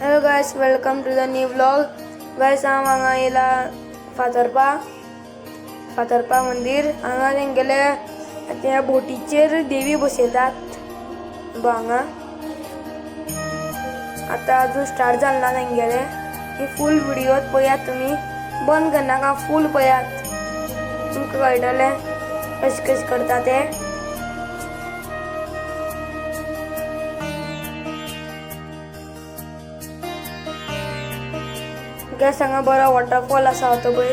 Hello guys, welcome to the new vlog. Guys, हांव हांगा येयला फातर्पा फातर्पा मंदीर. हांगा तेंगेले त्या बोटीचेर देवी बसयतात. हांगा आतां अजून स्टार्ट जालें ना तेंगेले. ही फूल व्हिडियो पळयात, तुमी बंद करनाका, फूल पळयात, तुमकां कळटलें कशें कशें करता ते. गॅस, हांगा बरो वॉटरफॉल आसा तो पळय.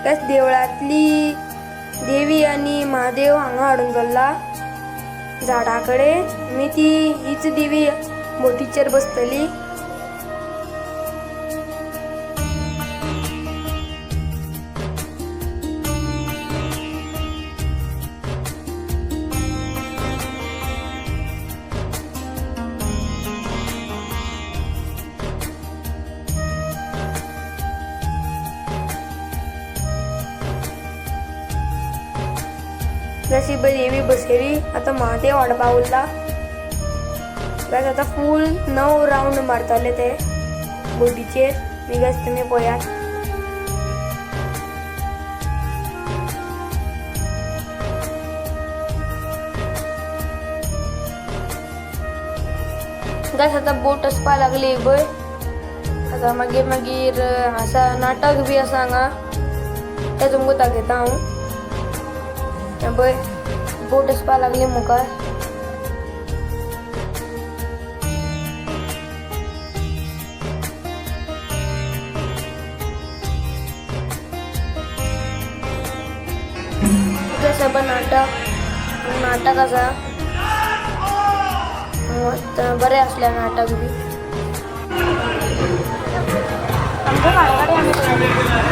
गॅस, देवळांतली देवी आनी महादेव हांगा हाडून दवरला झाडा कडेन. मी ती हीच देवी बोटीचेर बसतली. जशी पळय देवी बसयली, आतां महादेव हाडपा उरला. गॅस, आतां फूल 9 रावंड मारतले ते बोटीचेर. मी गॅस, तुमी पळयात. गॅस, आतां बोट वचपा लागली पळय. आतां मागीर मागीर आसा नाटक बी आसा हांगा, तें तुमकां दाखयता हांव. हें पळय, बोट वचपा लागली मुखार. आसा पळय नाटक, नाटक आसा. मस्त बरें आसलें नाटक बी. आमच्या काडकाडे आमी.